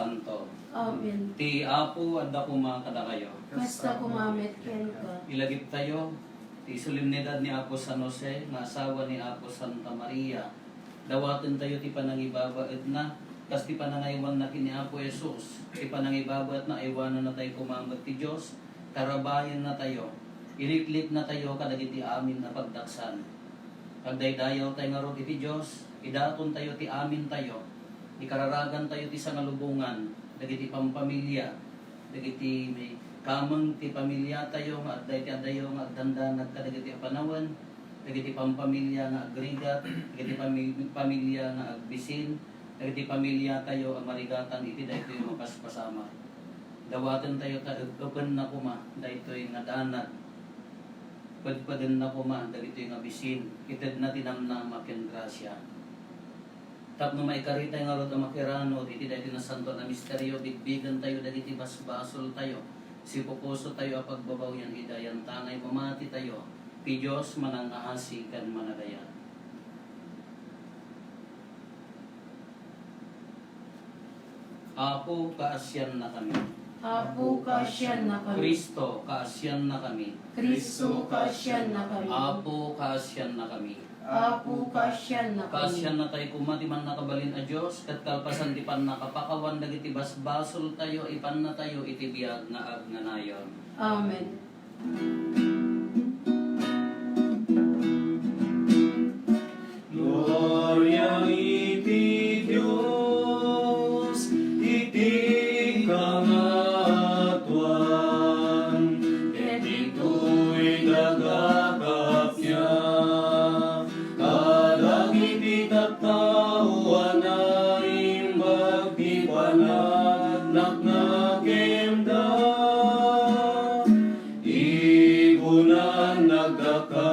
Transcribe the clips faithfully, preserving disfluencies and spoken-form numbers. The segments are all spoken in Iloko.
Santo. Amen. Ti Apo adda koma kadakayo. Kasta koma met kenka. Ilagiptayo ti solemnidad ni Apo San Jose nga asawa ni Apo Santa Maria. Dawatentayo ti panangibabaetna, kas ti panangaywanna ken ni Apo Jesus. Ti panangibabaetna, aywanannatayo koma met ti Dios, tarabayennatayo, ilikliknatayo kadagiti amin a pagdaksan. Agdaydayawtayo ngarud iti Dios, idatontayo ti amintayo, ikararagantayo ti sangalubongan, dagiti pampamilya, dagiti may kameng ti pamiliatayo nga adda iti adayo nga agdandanag kadagiti a panawen, dagiti pampamilya nga agrigat, dagiti pami-, pamilya nga agbisin, dagiti pamiliatayo a marigatan iti daytoy a mapaspasamak. Dawatentayo ta ep-epenna koma daytoy nga danag. Pedpedenna koma dagitoy nga bisin, itedna ti namnama ken grasia. Tapno maikaritay ngarud a makirano iti daytoy nasantoan a misterio, bigbigentayo dagiti basbasoltayo, sipupusotayo a pagbabaw yan ida, yan ta nga imamatitayo ti Dios manangngaasi ken managayat. Apo, kaasiannakami. Apo, kaasiannakami. Cristo, kaasiannakami. Cristo, kaasiannakami. Apo, kaasiannakami. Apo, kaasiannakami. Kaasiannatayo koma ti Mannakabalin a Dios, ket kalpasan ti pannakapakawan dagiti basbasoltayo, ipannatayo iti biag nga agnanayon. Amen. Gloria iti Dios iti kangatoan, ket ditoy daga kappia, kadagiti tattao a naimbag ti panagnagnakemda. Ibunan nagdaka,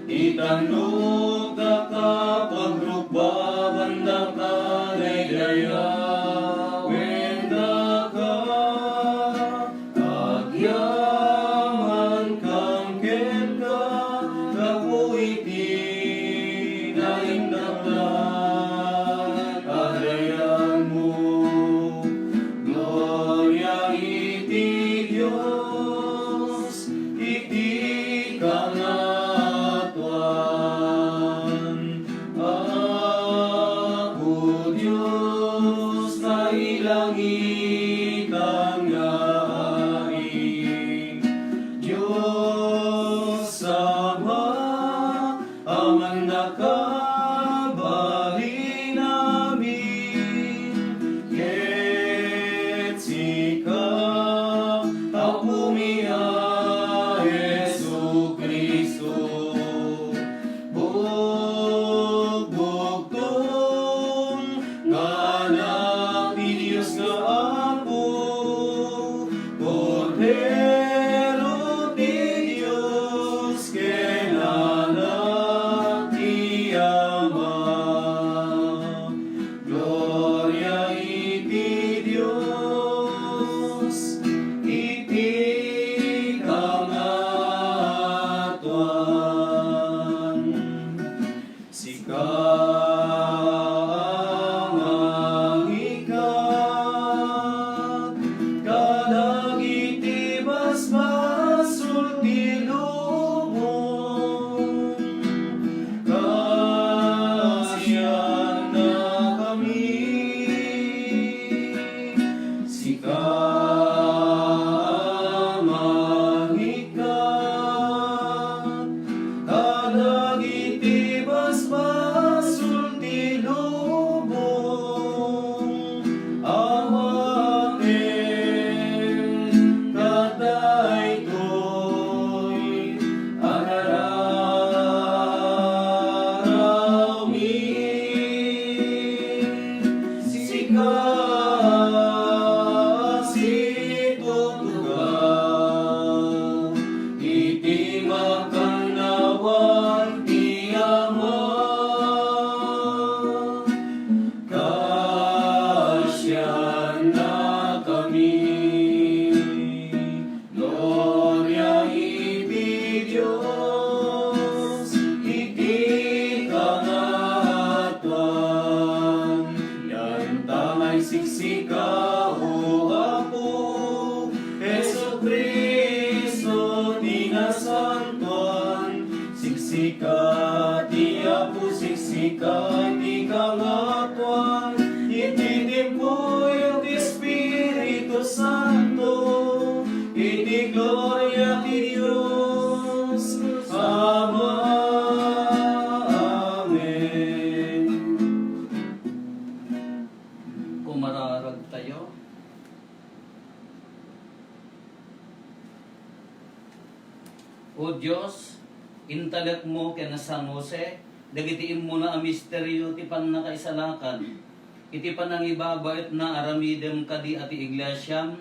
itannukdaka, pagrukbabandaka, daydayawendaka, agyamankam kenka, gapu iti naindaklan a dayanmo. Gloria iti Dios iti kangatoan. Apo Dios, kailangitan nga ari, Dios Ama, a Mannakabalin amin, ket sika, Apomi a Jesu-Cristo, bugbugtong nga Anak ti Dios nga Apo, Ikaw ti kangatoan iti timpuyog ti Espiritu Santo, iti gloria ti Dios Ama. Amen. Kumararagtayo. O Dios, intalekmo ken San Jose dagiti immuna a misterio ti pannakaisalakan iti panangibabaetna aramidem kadi a ti Iglesiam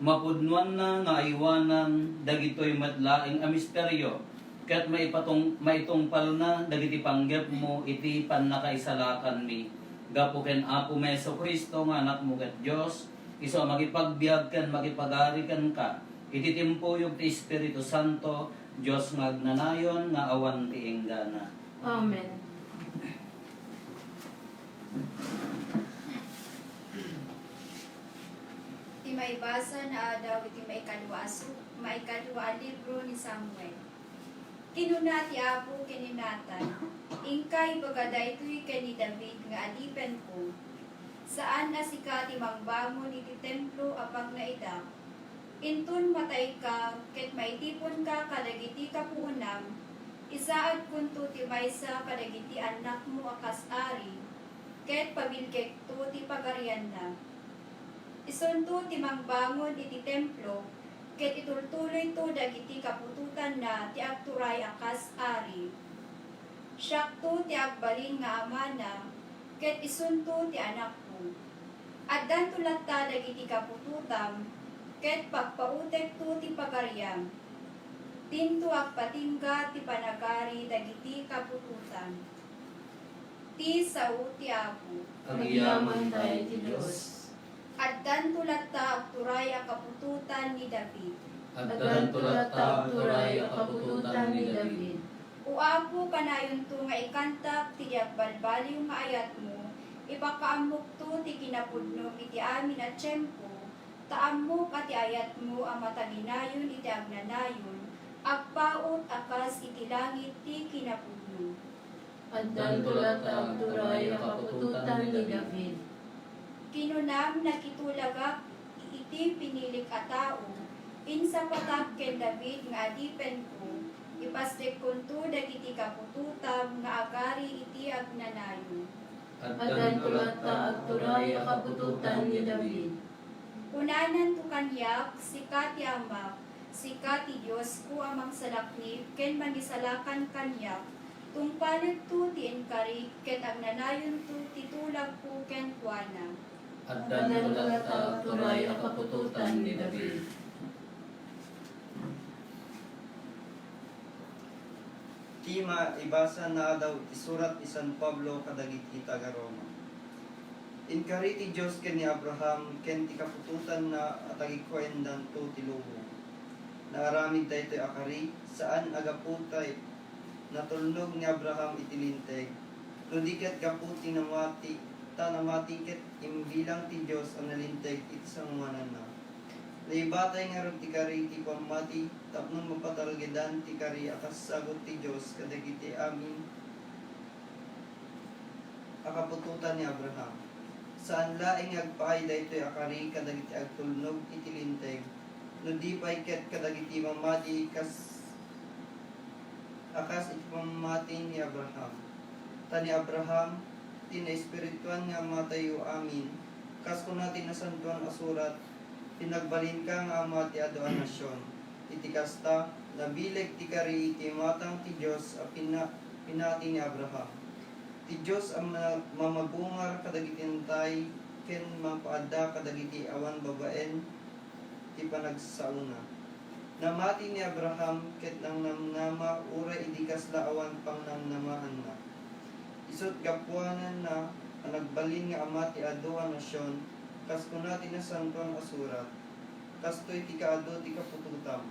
mapudnoanna nga aywanan dagitoy met laeng a misterio ket maipatong-, maitungpalna dagiti panggepmo iti pannakaisalakanmi. Gapu ken Apomi Jesu-Cristo nga Anakmo ket Dios, isu a makipagbiag ken makipagari kenka iti timpuyog ti Espiritu Santo, Dios nga agnanayon nga awan ti inggana. Amen. Ti maibasa naadaw iti maikadua a su-, maikadua a libro ni Samuel. Kinuna ti Apo ken ni Natan, "Inka ibaga daytoy ken ni David nga adipenko, 'Saan a sika ti mangbangon iti templo a pagnaedak. Inton matayka ket maitiponka kadagiti kapuonam, isaadkonto ti maysa kadagiti annakmo a kas ari, ket pabilgekto ti pagarianna. Isunto ti mangbangon iti templo, ket itultuloyto dagiti kaputotanna ti agturay a kas ari. Siakto ti agbalin nga amana, ket isunto ti anakko. Addanto latta dagiti kaputotam, ket pagpautekto ti pagariam. Dinto agpatingga ti panagari dagiti kaputotam.'" Ti sao ti Apo. Agyamankay ti Dios. Addanto latta agturay a kaputotan ni David. Addanto latta agturay a kaputotan ni David. O Apo, kanayonto nga ikantak ti di agbalbaliw nga ayatmo, ipakaammokto ti kinapudnom iti amin a tiempo, ta ammok a ti ayatmo a mataginayon iti agnanayon, agpaut a kas iti langit ti kinapudno. Addanto latta agturay a kaputotan ni David. Kinunam, "Nakitulagak iti pinilik a tao, insapatak ken David nga adipenko, ipasdekkonto dagiti kaputotam nga agari iti agnanayon." Addanto latta agturay a kaputotan ni David. Kunananto kaniak, "Sika ti Amak, sika ti Diosko a mangsalaknib ken mangisalakan kaniak, tungpalegto ti inkarik ket agnanayonto ti tulagko kenkuana." Addanto latta agturay a kaputotan ni David. Ti maibasa naadaw iti surat ni San Pablo kadagiti taga-Roma. Inkari ti Dios ken ni Abraham ken ti kaputotanna a tagikuendanto ti lubong. Naaramid daytoy a kari, saan a gapu ta natulnog ni Abraham iti Linteg, no di ket gapu ti namati, ta namati ket imbilang ti Dios a nalinteg iti sangoananna. Naibatay ngarud ti kari iti pammati tapno mapatalgedan ti kari a kassagut ti Dios kadagiti amin a kaputotan ni Abraham. Saan laeng nga agpaay daytoy a kari kadagiti agtulnog iti Linteg, no di pay ket kadagiti mamati kas a kas iti pammati ni Abraham. Ta ni Abraham ti naespirituan nga amatayo amin, kas kuna ti Nasantoan a Surat, "Pinagbalinka nga ama ti adu a nasion." Iti kasta, nabileg ti kari iti imatang ti Dios a pina-, pinati ni Abraham. Ti Dios a ma-, mamagungar kadagiti natay ken mapaadda kadagiti awan babaen ti panagsaona. Namati ni Abraham ket nangnamnama uray idi kasla awan pangnamnamaanna. Isut' gapuananna a nagbalin nga ama ti adu a nasion, kas kuna ti Nasantoan a Surat, "Kastoy ti kaadu ti kaputotam."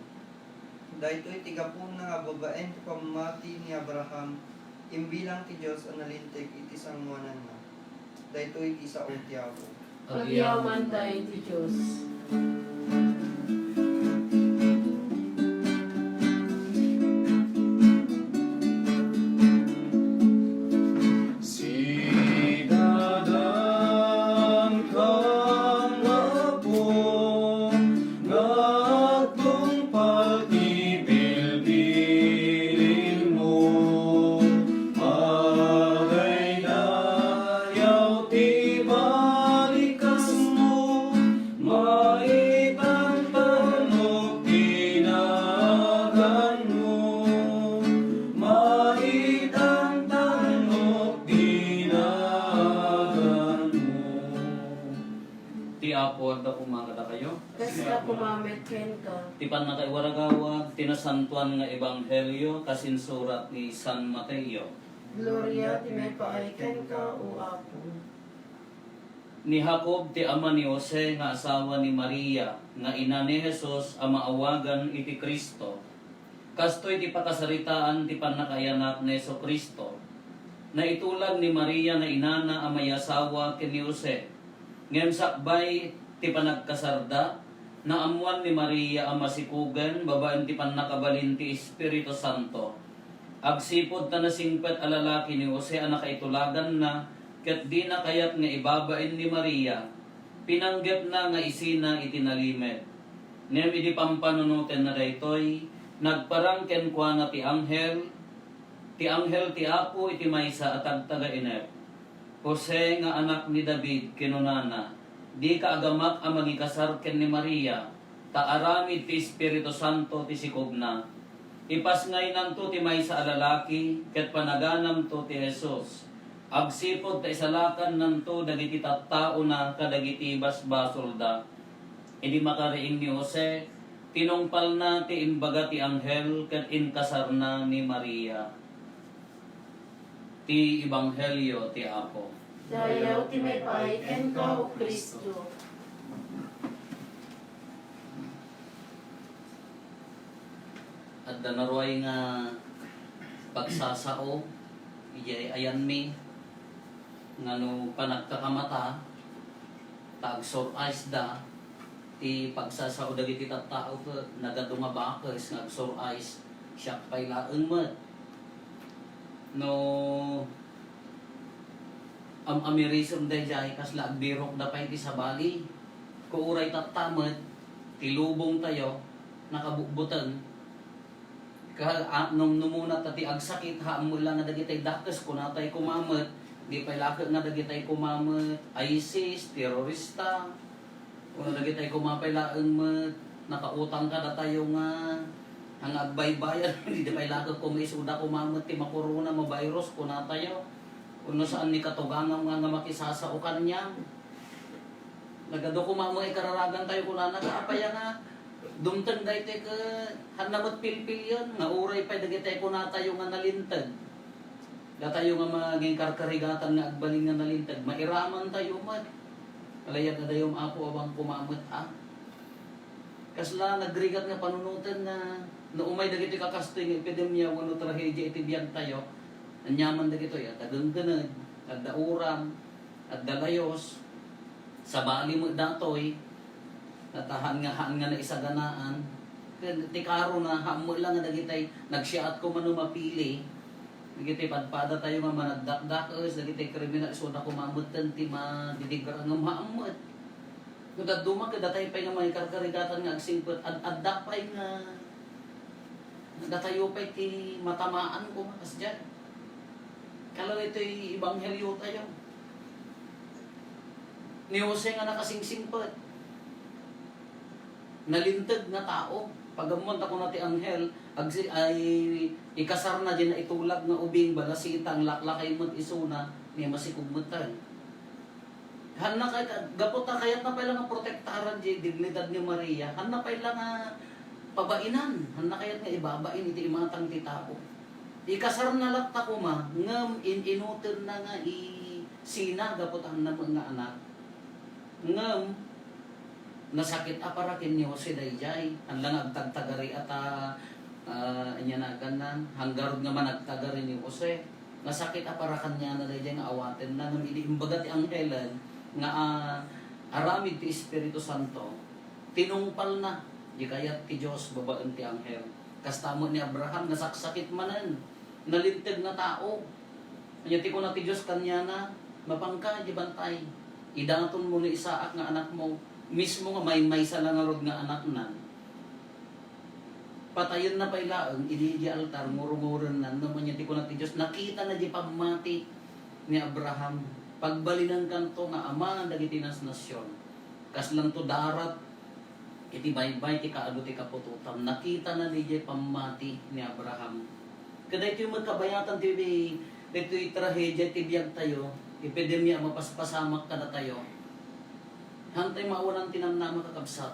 Daytoy ti gapuna a babaen ti pammati ni Abraham, imbilang ti Dios a nalinteg iti sangoananna. Daytoy ti sao ti Apo. Agyaman ta iti Dios. Dakayo. Kasta koma met kenka. Ti pannakaiwaragawag ti nasantoan nga ebanghelio kas insurat ni San Mateo. Gloria ti maipaay kenka, O Apo. Ni Jacob ti ama ni Jose nga asawa ni Maria, nga ina ni Jesus a maawagan iti Cristo. Kastoy ti pakasaritaan ti pannakaayanak ni Jesu-Cristo. Naitulag ni Maria nga inana a maiasawa ken ni Jose, ngem sakbay ti panagkasarda, naammoan ni Maria a masikogen babaen ti pannakabalin ti Espiritu Santo. Agsipud ta nasingpet a lalaki ni Jose a nakaitulaganna, ket dina kayat nga ibabain ni Maria, pinanggepna nga isina iti nalimed. Ngem idi pampanunotenna daytoy, nagparang kenkuana ti anghel, ti anghel ti Apo iti maysa a tagtagainep. "Jose nga anak ni David," kinunana, "dika agamak a mangikasar ken ni Maria, ta aramid ti Espiritu Santo ti sikogna. Ipasngaynanto ti maysa a lalaki, ket panaganamto ti Jesus. Agsipud ta isalakannanto dagiti tattaona kadagiti basbasolda." Idi makariing ni Jose, tinungpalna ti imbaga ti anghel ket inkasarna ni Maria. Ti Ebanghelio ti Apo. Dayaw ti maipaay kenka, O Cristo. Adda naruay nga pagsasao idiay ayanmi nga no panagkakamata, ta agsur-ice da ti pagsasao dagiti tattao ket nagadu nga bakes nga agsur-ice, siak pay laeng met. No am-amirisem daydiay, kasla agbirokda pay ti sabali. Ko uray tatta met, ti lubongtayo, nakabutbuteng. Ka, a, num-, numuna ta ti agsakit, haan met la nga dagitay dakes, kunatay koma met, di pay laeng nga dagitay koma met, ISIS, terorista, wenno dagitay koma pay laeng met, nakautang kadatayo nga, nga agbaybayad, di pay laeng koma isuda koma met ti makorona, mavirus, kunatayo. Wenno saan ni katugangam nga, nga makisasao kaniam. Nagadu koma met ikararagantayo kunana, apay nga dumteng daytoy ket hanna met pilpilion nga uray pay dagitay kunatayo nga nalinteg. Datayo nga manginkarkarigatan nga agbalin nga nalinteg, mairamantayo met. Alayat na dayo, Apo, abang koma met, a. Kasla nagrigat nga panunoten nga no umay dagiti kakastoy nga epidemia wenno trahedia iti biagtayo, aniaman dagitoy, adda genggened, adda uram, adda layus, sabali met datoy, natahan nga haan nga naisaganaan. Ken ti karona, haan met la nga dagitay nagsiaat koma no mapili, dagiti padpadatayo nga managdakdakes, dagiti kriminal, isuda koma metten ti madidigra ngem haan met. No dadduma, ket datay pay nga mangikarkarigatan nga agsingpet, ad-addak pay nga datayo pay ti matamaan koma kasdiay. Kala daytoy ebangheliotayo. Ni Jose nga nakasingsingpet, nalinteg nga tao. Pag-ammoan ta kuna ti anghel, agsi-, ay, ikasarna diay naitulag nga ubing, balasitang, laklakay met isuna, ni masikog metten. Hanna kay, gapu ta kayatna pay la nga protektaran diay dignidad ni Maria, hanna pay la nga pabainan, hanna kayat nga ibabain iti imatang ti tao. Ikasarna latta koma, ngem in-inutenna nga isina gapu ta hanna met nga anak. Ngem, nasakit a para ken ni Jose daydiay, haan la nga agtagtagari a ta, ah, ania nagannan, haan ngarud nga managtagari ni Jose. Nasakit a para kaniana daydiay nga awatenna, ngem idi imbaga ti anghelen nga, ah, aramid ti Espiritu Santo, tinungpalna di kayat ti Dios babaen ti anghel. Kasta met ni Abraham, nasaksakit manen, nalinteg nga tao. Ania ti kuna ti Dios kaniana, "Mapanka idiay bantay. Idatonmo ni Isaac nga anakmo, mismo nga maymaysa la ngarud nga anaknan." Patayenna pay laeng idi idiay altar, ngurungurenna, ngem ania ti kuna ti Dios, nakitana diay pammati ni Abraham. Pagbalinenkanto nga ama dagiti nasnasion. Kaslanto darat iti baybay ti kaadu ti kaputotam. Nakitana diay pammati ni Abraham. Kadaytoy met kabayatan ti, daytoy trahedia ti biagtayo, epidemia a mapaspasamak kadatayo. Haantay maawanan ti namnama, kakabsat.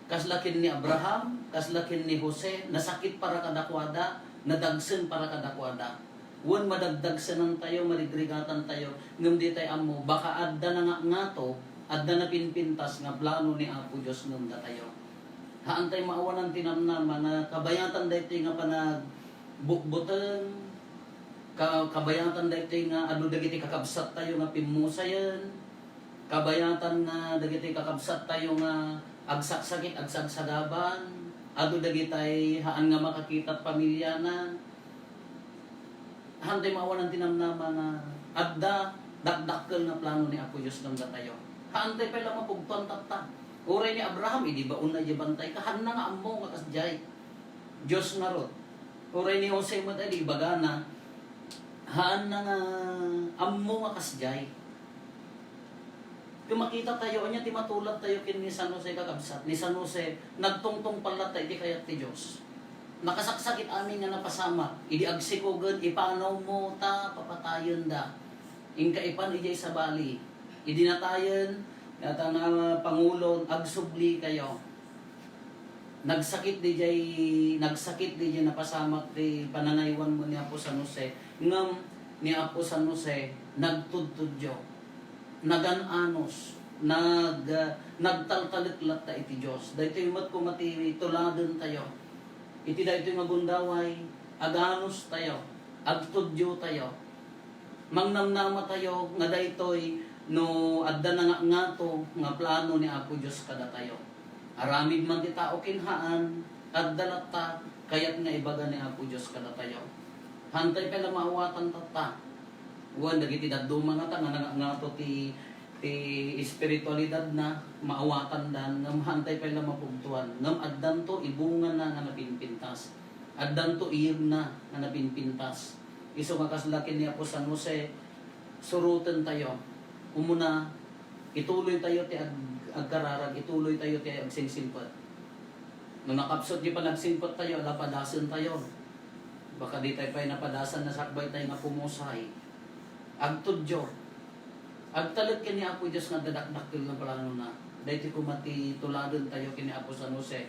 Kasla ken ni Abraham, kasla ken ni Jose, nasakit para kadakuada, nadagsen para kadakuada. Wen, madagdagsenantayo, marigrigatantayo, ngem ditay ammo, baka adda nangangato, adda napinpintas nga plano ni Apo Dios ngem datayo. Haantay maawanan ti namnama nga kabayatan daytoy nga panagbutbuteng, ka-, kabayatan daytoy nga adu dagiti kakabsattayo nga pimmusayen, kabayatan nga dagiti kakabsattayo nga agsaksakit, agsagsagaban, adu dagitay haan nga makakita ti pamiliana. Haantay maawanan ti namnama nga adda dakdakkel nga plano ni Apo Dios ngem datayo. Haantay pay la mapugtoan tatta. Uray ni Abraham, idi baonna idiay bantay, kahanna nga ammo nga kasdiay. Dios ngarud. Uray ni Jose met, idi ibagana, haanna nga ammo nga kasdiay. Ket makitatayo, ania ti matuladtayo ken ni San Jose, kakabsat? Ni San Jose, nagtungtungpal latta iti kayat ti Dios. Nakasaksakit amin nga napasamak. Idi agsikogen, ipanawmo ta papatayenda. Inka ipan idiay sabali. Idi natayen, data nga pangulon, agsubli kayo. Nagsakit diay, nagsakit diay napasamak ti panangaywanmo ni Apo San Jose, ngem ni Apo San Jose nagtudtudyo, nagan-anos, nag-, nagtaltalek latta iti Dios. Daytoy met koma ti tuladentayo. Iti daytoy nga gundaway, aganos tayo, agtudyo tayo. Mangnamnama tayo nga daytoy no adda nangangato nga plano ni Apo Dios kadatayo. Aramid man ti tao ken haan, adda latta kayat nga ibaga ni Apo Dios kadatayo. Haantay pay la maawatan tatta. Wen, dagiti dadduma ngata nga nangangato ti, ti espiritualidadna, maawatandan, ngem haantay pay la mapugtoan, ngem addanto ibungana nga napinpintas. Addanto iyegna nga napinpintas. Isu nga kasla ken ni Apo San Jose, surotentayo. Umuna, ituloytayo ti ag-, agkararag, ituloytayo ti agsingsimpet. No nakapsut ti panagsimpet tayo, ala padasentayo. Baka di tayo pay napadasan, nasakbay tayo nga pumusay. Agtudyo. Agtalek ken ni Apo Dios nga adda dakdakkel nga planona. Daytoy koma ti tuladentayo ken ni Apo San Jose.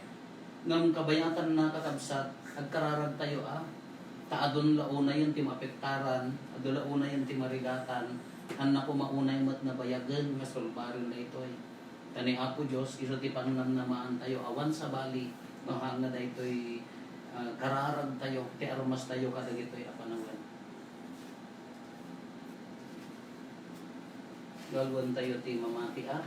Ngem kabayatanna, kakabsat, agkararagtayo a. Ta adun la unayen ti maapektaran, adu la unayen ti marigatan, haan koma unay met nabayagen nga sulbaren daytoy. Ta ni Apo Dios, isu ti pangnamnamaantayo awan sabali, no haan nga daytoy, ah, kararagtayo, ti armastayo kadagitoy a panawen. Galwentayo ti mamatiak.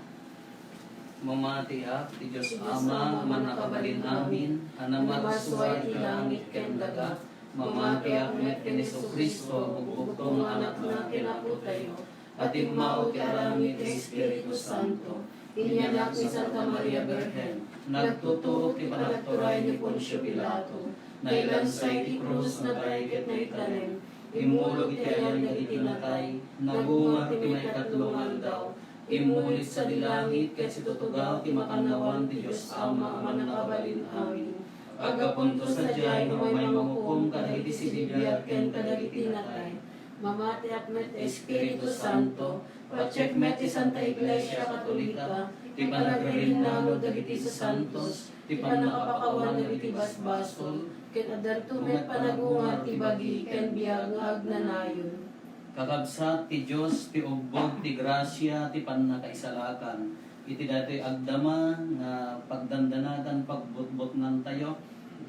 Mamatiak ti Dios Ama a mannakabalin amin, a namarsua iti langit ken daga. Mamatiak met ken Jesu-Cristo a bugbugtong nga Anakna ken Apotayo, a timmao ti aramid ti Espiritu Santo. Inyanak ni Santa Maria Birhen. Nagtuturo ti panagturay ni Poncio Pilato. Nailansa iti krus, natay ket naitanem. Immulog iti ayan dagiti natay, nagungag ti maikatlo nga aldaw, immulit sadi langit ket situtugaw ti makannawan ti Dios Ama a mannakabalin amin. Aggapunto sadiay nga umay mangukom kadagiti sibibiag ken kadagiti natay. Mamatiak met, Espiritu Santo, patiek met ti Santa Iglesia Katolika, ti panagririnnanon dagiti sasantos, ti pannakapakawan dagiti basbasol, ket addanto met panagungag ti bagi ken biag nga agnanayon. Kakabsat ti Dios, ti ubbog ti grasia, ti pannakaisalakan, iti daytoy agdama nga pagdandanagan, pagbutbutngantayo,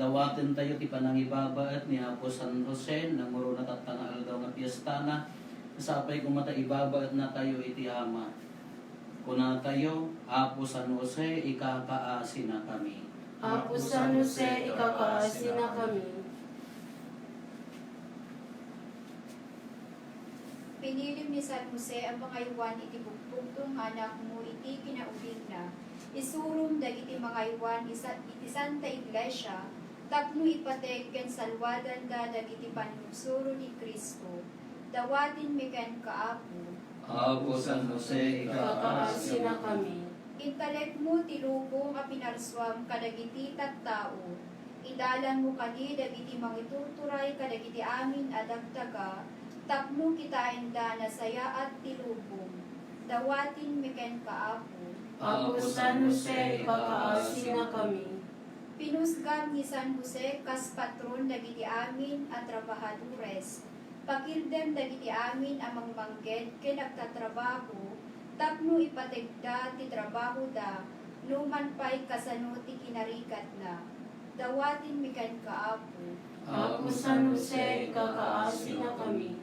dawatentayo ti panangibabaet ni Apo San Jose, nanguruna tatta nga aldaw nga piestana, sapay koma ta ibabaetnatayo iti Ama. Kunatayo, Apo San Jose, ikakaasinakami. Apo San Jose, ikakaasinakami. Pinilim ni San Jose a pangaywan iti bugbugtong nga anakmo iti kinauligna. Isurom dagiti mangaywan isa-, iti Santa Iglesia tapno ipateg ken salwadanda dagiti pannursuro ni Cristo. Dawatenmi kenka, Apo. Apo San Jose, ikakaasinakami. Intalekmo ti lubong a pinarsuam kadagiti tattao. Idalanmo kadi dagiti mangiturturay kadagiti amin a dagdaga, tapno kitaenda nasayaat ti lubong. Dawatenmi kenka, Apo. Apo San Jose, ikakaasinakami. Pinusgam ni San Jose kas patron dagiti amin a trabahadores. Pakirdem dagiti amin a mangmangged ken agtatrabaho tapno ipategda ti trabahoda, numan pay kasano ti kinarigatna. Dawatenmi kenka, Apo. Apo San Jose, ikakaasinakami.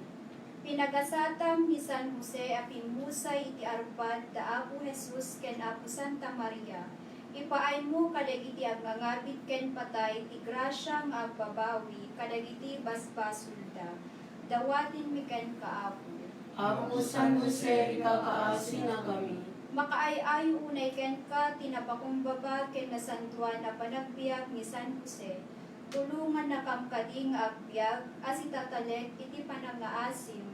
Pinagasatam ni San Jose a pimmusay iti arpad da Apo Jesus ken Apo Santa Maria. Ipaaymo kadagiti agngangabit ken patay ti grasia nga agbabawi kadagiti basbasolda. Dawatenmi kenka, Apo. Apo San Jose, ikakaasinakami. Makaay-ayo unay kenka ti napakumbaba ken nasantoan a panagbiag ni San Jose. Tulongannakam kadi nga agbiag a sitatalek iti panangaasim,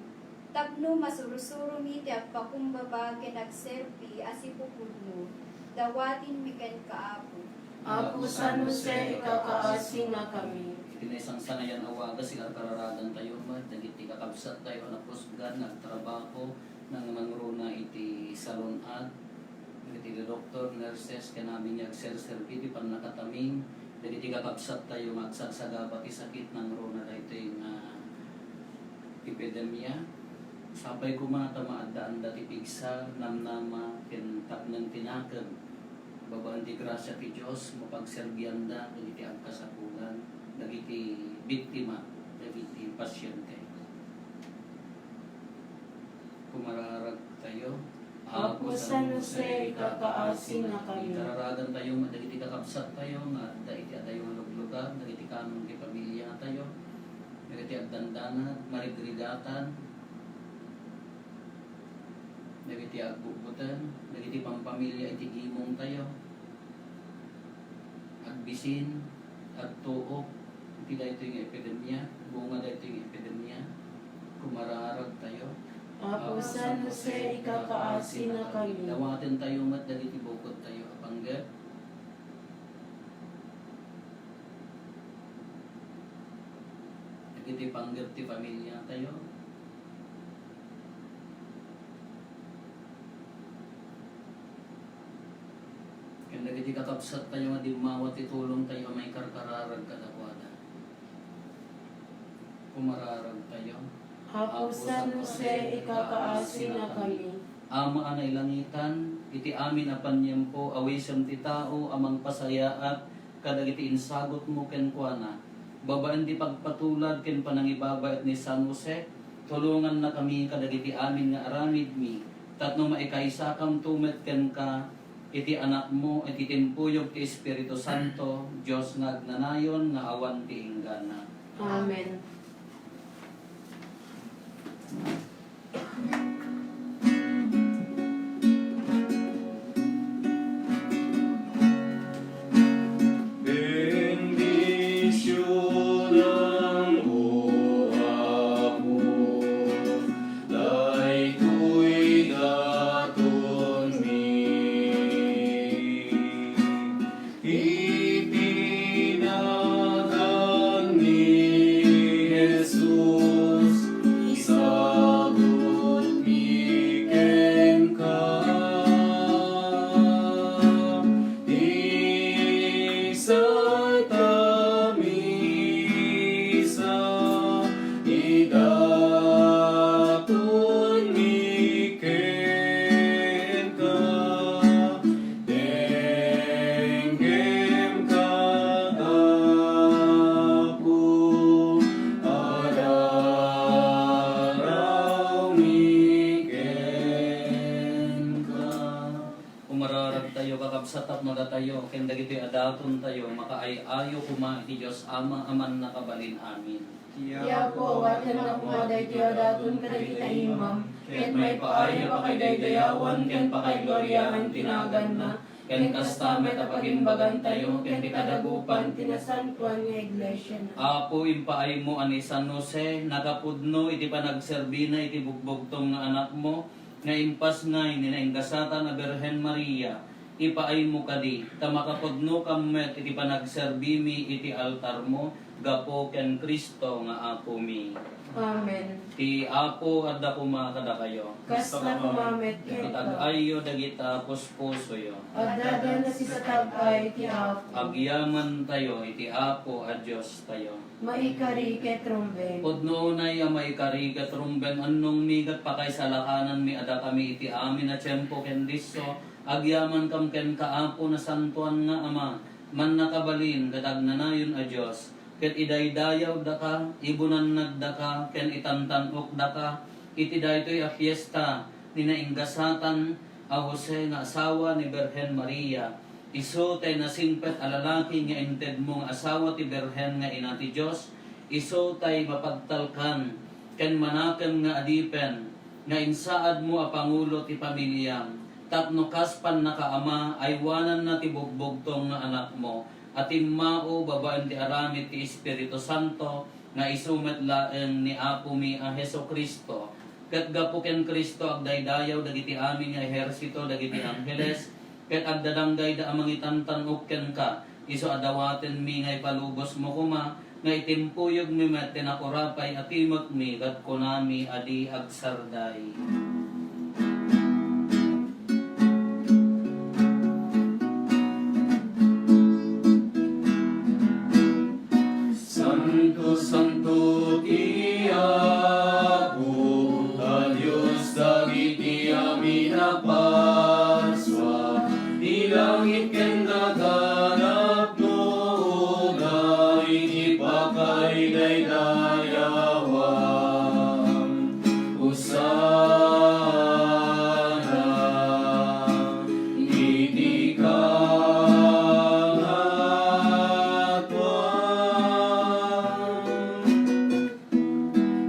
tapno masursuromi ti agpakumbaba ken agserbi a sipupudmo. Dawatenmi kenka, Apo. Apo San Jose, ikakaasinakami. Iti naisangsangayan a wagas, ikarkararagantayo met dagiti kakabsattayo a napusgan nga agtrabaho nga nangruna iti salon-at, dagiti doktor, nurses, ken amin nga agserserbi iti pannakataming dagiti kakabsattayo nga agsagsagaba ti sakit nangruna daytoy nga epidemia. Sapay koma ta maaddaanda ti pigsa, namnama, ken tapneng ti nakem. Babaen ti grasia ti Dios, mapagserbianda dagiti agkasapulan, dagiti biktima, dagiti pasyente. Kumararagtayo. Apo San Jose, ikakaasinakami. Ikararagantayo met dagiti kakabsattayo nga adda iti adayo nga luglugar, dagiti kanon ti pamiliatayo, dagiti agdandanag, marigrigatan, dagiti agbutbuten, dagiti pampamilia iti gimongtayo, agbisin, agtuok iti daytoy nga epidemia, bunga daytoy nga epidemia, kumararagtayo. Apo San Jose, ikakaasinakami. Dawatentayo met dagiti bukodtayo a panggep, dagiti panggep ti pamiliatayo, ken dagiti kakabsattayo nga dimmawa ti tulongtayo a maikarkararag kadakuada. Kumararagtayo. Apo San Jose, ikakaasinakami. Ama a nailangitan, iti amin a paniempo, awisem ti tao a mangpasayaat kadagiti insagutmo kenkuana. Babaen ti pagpatulad ken panangibabaet ni San Jose, tulongannakami kadagiti amin nga aramidmi, tapno maikaisakamto met kenka iti Anakmo, iti timpuyog ti Espiritu Santo, Dios nga agnanayon nga awan ti inggana. Amen. Bendisionam, O Apo, daytoy datonmi. Iti nagan ni Jesus, isagutmi kenka. Ti saltamisa, idatonmi kenka. Denggem ka, Apo, ararawmi kenka. Umararagtayo, kakabsat, tapno datayo ken dagitoy a datontayo makaay-ayo koma iti Dios Ama a Mannakabalin-amin. Ti Apo, awatenna koma daytoy a daton kadagiti taimam, ket maipaay a pakaidaydayawan ken pakaigloriaan ti naganna, ken kasta met a pagimbagantayo ken ti kadagupan ti nasantoan nga iglesiana. Apo, impaaymo a ni San Jose nakapudno iti panagserbina iti bugbugtong nga anakmo, nga impasngay ni naingasatan a Birhen Maria, Ipaaymo kadi, ta makapudnokam met iti panagserbimi iti altarmo, gapu ken Cristo nga Apomi. Amen. Ti Apo adda koma kadakayo. Kasta koma met kenka. Itag-ayyo dagita puspusoyo. Adda a nasisatag-ay ti Apo. Agyamantayo iti Apo a Diostayo. Maikari ket rumben. Pudno unay a maikari ket rumben, annongmi ket pakaisalakananmi a dakami iti amin a tiempo ken disso, agyamankam kenka, Apo, nasantoan nga Ama, mannakabalin ket agnanayon a Dios, ket idaydayawdaka, ibunannagdaka, ken itantan-okdaka iti daytoy a fiesta ni nainggasatan a Jose nga asawa ni Birhen Maria. Isu tay nasingpet a lalaki nga intedmo nga asawa ti Birhen nga Ina ti Dios. Isu tay mapagtalkan ken manakem nga adipen nga insaadmo a pangulo ti pamiliam, tapno kas pannakaama, aywananna ti bugbugtong nga Anakmo a timmao babaen ti aramid ti Espiritu Santo, nga isu met laeng ni Apomi a Jesu-Cristo. Ket gapu ken Cristo, agdaydayaw dagiti amin nga ehersito dagiti angheles, ket agdadanggayda a mangitantan-ok kenka, isu a dawatenmi nga ipalubosmo koma, nga itimpuyogmi met ti nakurapay a timekmi ket kunami a di agsarday. Santo, santo ti Apo a Dios dagiti amin a parsua, ti langit ken daga napno dagiti pakaidaydayawan. Hosanna iti kangatoan.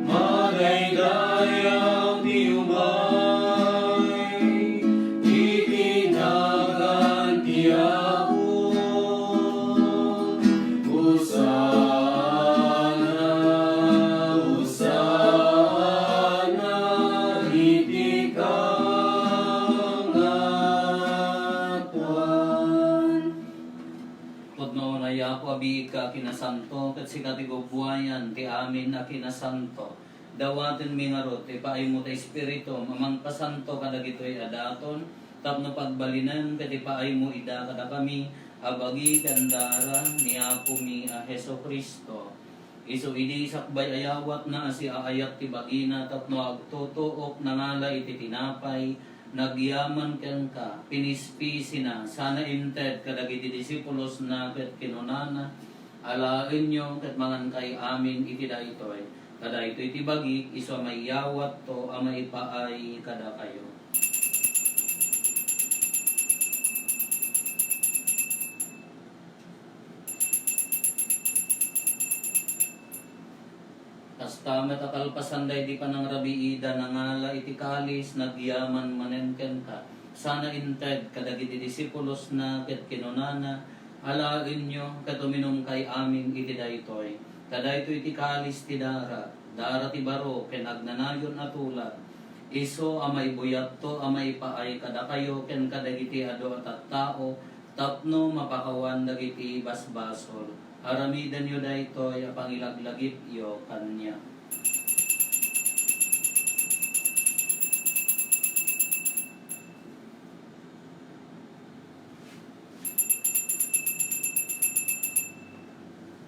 Madaydayaw ti umay iti nagan ti Apo. Hosanna, Hosanna iti kangatoan. Pudno unay, Apo, a biigka a kinasanto, ket sika ti gubbuayan ti amin a kinasanto. Dawatenmi ngarud ti ipaaymo ti Espiritum a mangpasanto kadagitoy a daton, tapno pagbalinen ket ipaaymo ida kadakami a bagi ken dara ni Apomi a Jesu-Cristo. Isu idi sakbay a yawatna a siaayat ti bagina tapno agtutuok, nangala iti tinapay, nagyaman kenka, pinispisina, sana inted kadagiti disipulosna ket kinunana, Alaenyo ket mangankay amin iti daytoy, ta daytoy ti bagik, isu a maiyawatto a maipaay kadakayo. Kasta met a kalpasan daydi panangrabiida, nangala iti kalis, nagyaman manen kenka, sana inted kadagiti disipulosna ket kinunana, Alaenyo ket uminumkay amin iti daytoy, ta daytoy ti kalis ti darak, dara ti baro ken agnanayon a tulad, isu a maibuyatto a maipaay kadakayo ken kadagiti adu a tattao tapno mapakawan dagiti basbasol. Aramidenyo daytoy a pangilaglagipyo kaniak.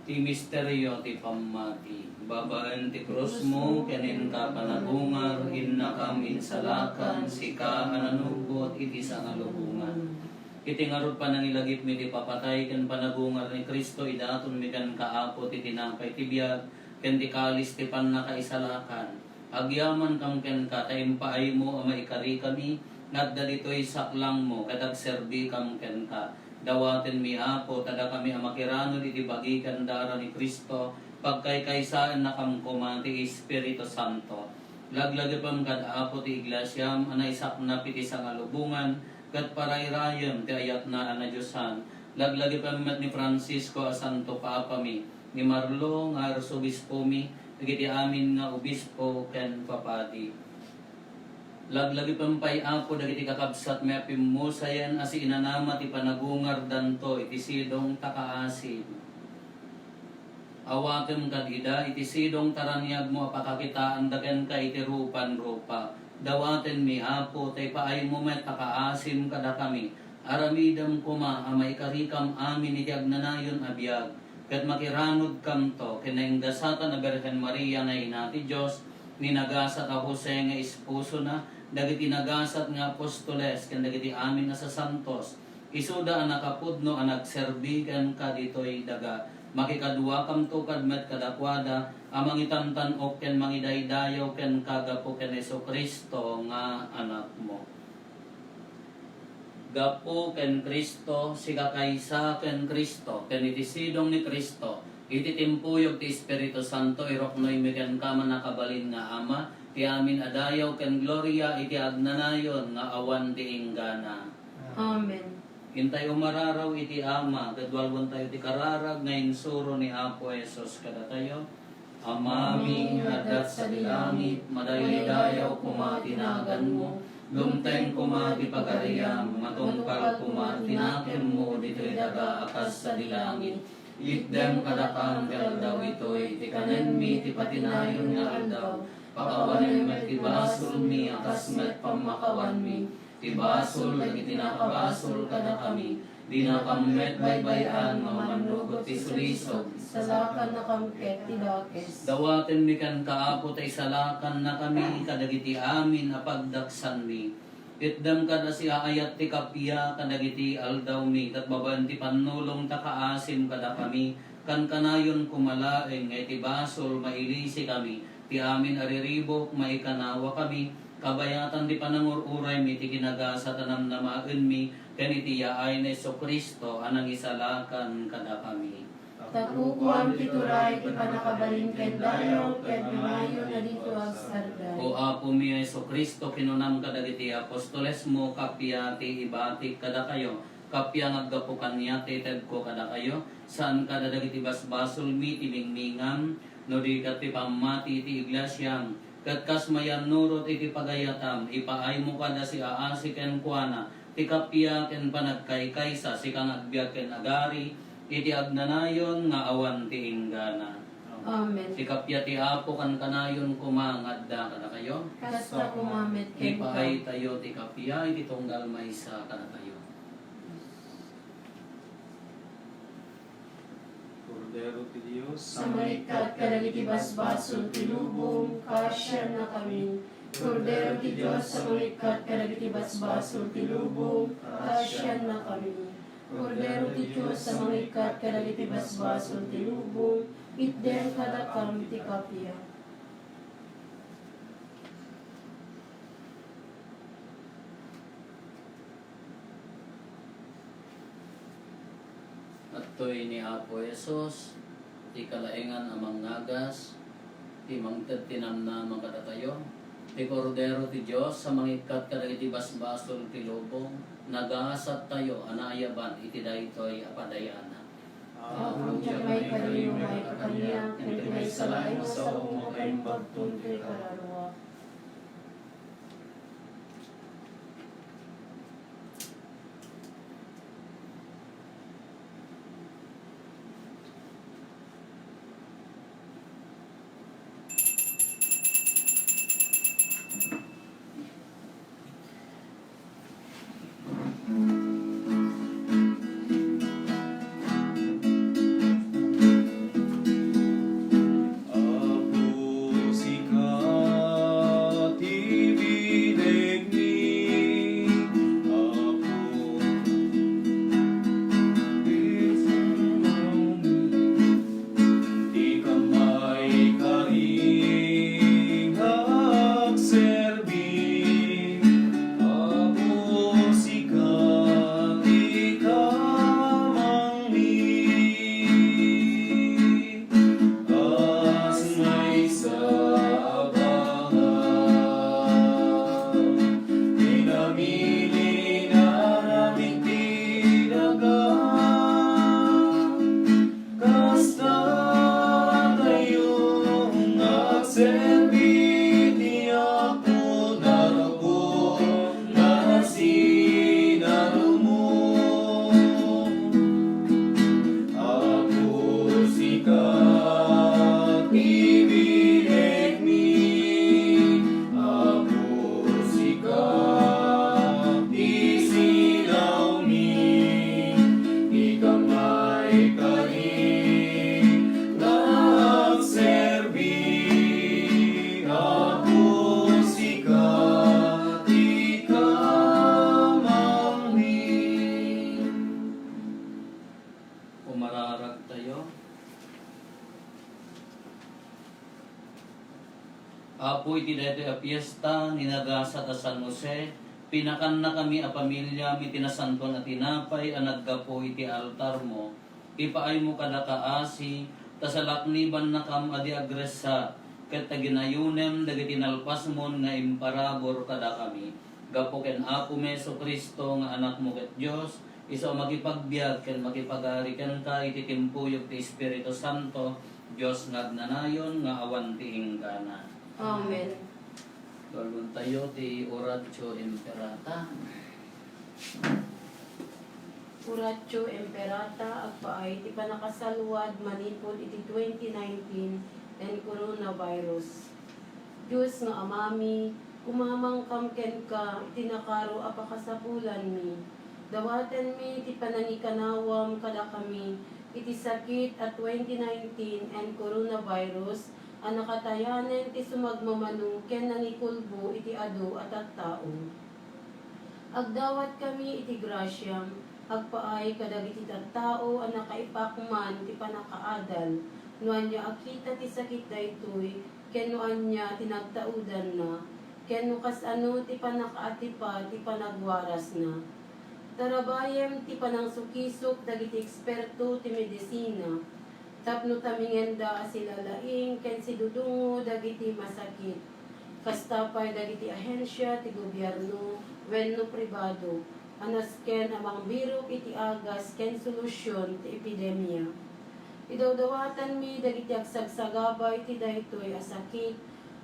Ti misterio ti pammati. Babaen ti krusmo ken inka panagungar, innakam insalakan, sika a nanugpot iti sangalubongan. Iti ngarud panangilagipmi ti papatay ken panagungar ni Cristo, idatonmi kenka, Apo, ti tinapay ti biag ken ti kalis ti pannakaisalakan. Agyamankam kenka ta impaaymo a maikarikami nga adda ditoy saklangmo ket agserbikam kenka. Dawatenmi, Apo, ta dakami a makiranud iti bagi ken dara ni Cristo, pagkaykaysaennakam koma ti Espiritu Santo. Laglagipem kad Apo ti Iglesiam a naisaknap iti sangalubongan ket parayrayem ti ayatna a nadiosan. Laglagipem met ni Francisco a Santo Papami, ni Marlo nga Arsobispomi, dagiti amin nga obispo ken papadi. Laglagipen pay, Apo, dagiti kakabsatmi a pimmusayen a siinanama ti panagungardanto iti sidong ta kaasim. Awatem kad ida iti sidong ta raniagmo a pakakitaanda kenka iti rupan rupa. Dawatenmi, Apo, ta ipaaymo met a kaasim kadakami. Aramidem koma a maikarikam amin iti agnanayon a biag, ket makiranudkamto ken naingasatan a Birhen Maria nga Ina ti Dios, ni nagasat a Jose nga esposona, dagiti nagasat nga apostoles, ken dagiti amin a sasantos, isuda a nakapudno a nagserbi kenka ditoy daga. Makikaduakamto kad met kadakuada a mangitantan-ok ken mangidaydayaw kenka gapu ken Jesu-Cristo nga Anakmo. Gapu ken Cristo, sikakaysa ken Cristo, ken iti sidong ni Cristo, iti timpuyog ti Espiritu Santo, iruknoymi kenka, mannakabalin nga Ama, ti amin a dayaw ken gloria iti agnanayon nga awan ti inggana. Amen. Intay umararaw iti Ama, ket walwentayo ti kararag nga insuro ni Apo Jesus kadatayo. Amami nga adda sadi langit, madaydayaw koma ti naganmo, dumteng koma ti pagariam, matungpal koma ti nakemmo ditoy daga a kas sadi langit. Itdem kadakam ti aldaw itoy ti kanenmi ti patinayon nga aldaw. Pakawanem met ti basolmi a kas met pammakawanmi ti basol dagiti nakabasol kadakami. Dinakam met baybay-an nga mannugot ti sulisog. Salakannakam ket ti dakes. Dawatenmi kenka, Apo, ta isalakannakami kadagiti amin a pagdaksanmi. Itdem kad a siaayat ti kappia kadagiti aldawmi, ket babaen ti pannulong ta kaasim kadakami, kankanayon koma laeng nga iti basol mailisikami, ti amin a riribuk maikanawakami, kabayatan ti panangur-uraymi ti kinagasat a namnamaenmi, ken iti yaay ni Jesu-Cristo a nangisalakan kadakami. Ta kukuam ti turay, ti pannakabalin ken dayaw, ket nangayon a ditoy agsardeng. O Apomi a Jesu-Cristo, kinunam kadagiti apostolesmo, kappia ti ibatik kadakayo, kappia nga aggapu kaniak ti itedko kadakayo, saan kada dagiti basbasolmi ti mingmingam, no di ket ti pammati ti iglesiam, ket kas mayannurot iti pagayatam, ipaaymo kad a siaasi kenkuana ti kappia ken panagkaykaysa, sika nga agbiag ken agari iti agnanayon nga awan ti inggana. Amen. Ti kappia ti Apo kankanayon koma nga adda kadakayo. Kasta koma met kenka. Ipaaytayo ti kappia iti tunggal maysa kadatayo. Kordero ti Dios, a mangikkat kadagiti basbasol ti lubong, kaasiannakami. Kordero ti Dios, a mangikkat kadagiti basbasol ti lubong, kaasiannakami. Kordero ti Dios, a mangikkat kadagiti basbasol ti lubong, itdem kadakam ti kappia. Adtoy ni Apo Jesus, ti kalaengan a mangngagas, ti mangted ti namnama kadatayo, ti Kordero ti Dios a mangikkat kadagiti basbasol ti lubong, nagasattayo a naayaban iti daytoy a padayanak. Apo, diak maikari no maikakaniak, ken ti maysa laeng a saomo, paimbagton toy kararua. Apo, sika Kari nga agserbi, Apo, sika ti kamangni. Umararagtayo. Apo, iti daytoy a fiesta ni nagasat a San Jose, pinakannakami a pamiliam iti nasantoan a tinapay a naggapu iti altarmo. Ipaaymo kadaka asi, ta salaknibannakam a di agressat, ket ta ginayonem dagiti nalpasmon nga imparabur kadakami. Gapu ken Apomi Jesu-Cristo nga Anakmo ket Dios, isu a makipagbiag ken makipagari kenka iti timpuyog ti Espiritu Santo, Dios nga agnanayon nga awan ti inggana. Amen. Tulontayo ti Oratio Imperata. Oratio Imperata, agpaay ti pannakasalwad manipud iti twenty nineteen and coronavirus. Dios nga Amami, kumamangkam kenka iti nakaro a pakasapulanmi. Dawatenmi ti panangikanawam kadakami iti sakit a twenty nineteen and coronavirus a nakatayanen ti sumagmamano ken nangikulbo iti adu a tattao. Agdawatkami iti grasiam, agpaay kadagiti tattao a nakaipakman ti pannakaadal, no ania a kita ti sakit daytoy, ken no ania ti nagtaudanna, ken no kasano ti pannakaatipa ti panagwarasna. Tarabayem ti panangsukisok dagiti eksperto ti medisina, tapno tamingenda a silalaing ken sidudungo dagiti masakit. Kasta pay dagiti ahensia ti gobierno wenno pribado a nasken a mangbirok iti agas ken solusion ti epidemia. Idawdawatanmi dagiti agsagsagaba iti daytoy a sakit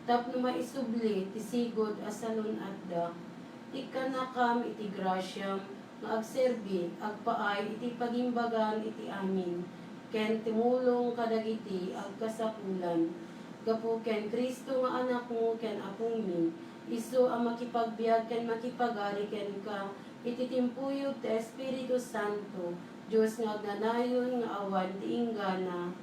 tapno maisubli ti sigud a salun-atda. Ikkannakam iti grasiam nga agserbi, agpaay iti pagimbagan iti amin, ken tumulong kadagiti agkasapulan. Gapu ken Cristo nga Anakmo ken Apomi, isu a makipagbiag ken makipagari kenka iti timpuyog ti Espiritu Santo, Dios nga agnanayon nga awan ti inggana.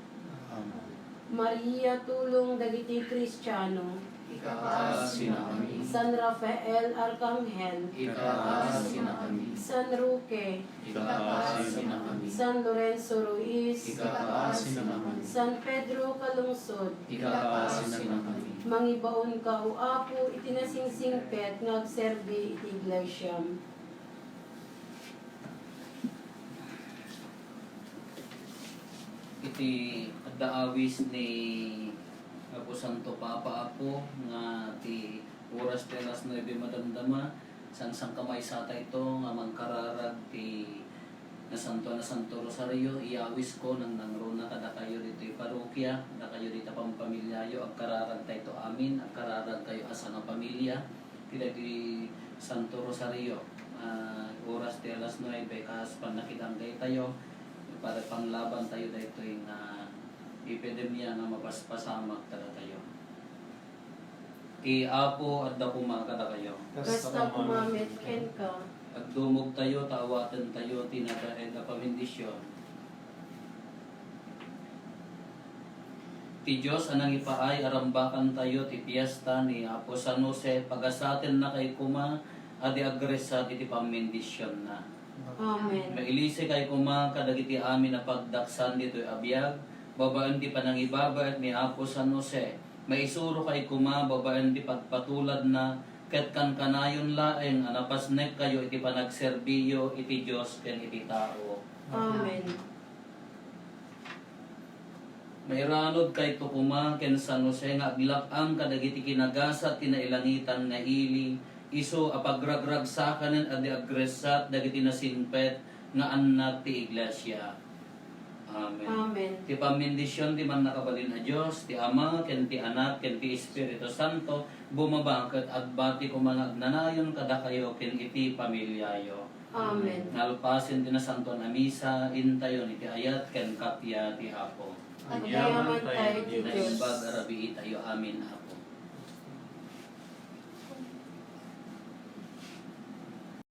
Amen. Maria, tulong dagiti Kristiano. Ikaasi na kami. San Rafael Arkanghel. Ikaasi na kami. San Roque. Ikaasi na kami. San Lorenzo Ruiz. Ikaasi na kami. San Pedro Calungsod. Ikaasi na kami. Mangibaonka, O Apo, iti nasingsingpet nga agserbi iti iglesiam. Iti adda awis ni Apo Santo Papa, Apo, nga ti oras ti alas nuebe madamdama, sangsangkamaysatayto nga mangkararag ti Nasanto a Nasanto Rosario, iyawisko, nangnangruna kadakayo ditoy parokia, dakayo dita pampamiliayo, agkararagtayto amin, agkararagkayo a sangapamilia, iti daytoy Santo Rosario, ah, oras ti alas nuebe, kas pannakidanggaytayo, para panglabantayo daytoy nga epidemia nga mapaspasamak kadatayo. Ti Apo adda koma kadakayo. Kasta koma met kenka. Agdumogtayo ta awatentayo ti nadaed a pamendisyon. Ti Dios a nangipaay a rambakantayo ti fiesta ni Apo San Jose, pagasatennakay koma a di agressat iti pammendisionna. Amen. Mailisikay koma kadagiti amin a pagdaksan ditoy a biag, babaen ti panangibabaet ni Apo San Jose. Maisurokay koma babaen ti pagpatuladna, ket kankanayon laeng a napasnekkayo iti panagserbiyo iti Dios ken iti tao. Amen. Mairanudkayto koma ken San Jose nga aglak-am kadagiti kinagasat ti nailangitan nga ili, isu a pagragragsakanen a di agressat dagiti nasingpet nga annat ti iglesia. Amen. Amen. Ti pammendision ti Mannakabalin a Dios, ti Ama, ken ti Anak, ken ti Espiritu Santo, bumaba ket agbati koma nga agnanayon kadakayo ken iti pamiliayo. Amen. Nalpasen ti Nasantoan a Misa, intayon iti ayat ken kappia ti Apo. Agyamantayo ti Dios. Naimbag a rabiitayo amin, Apo.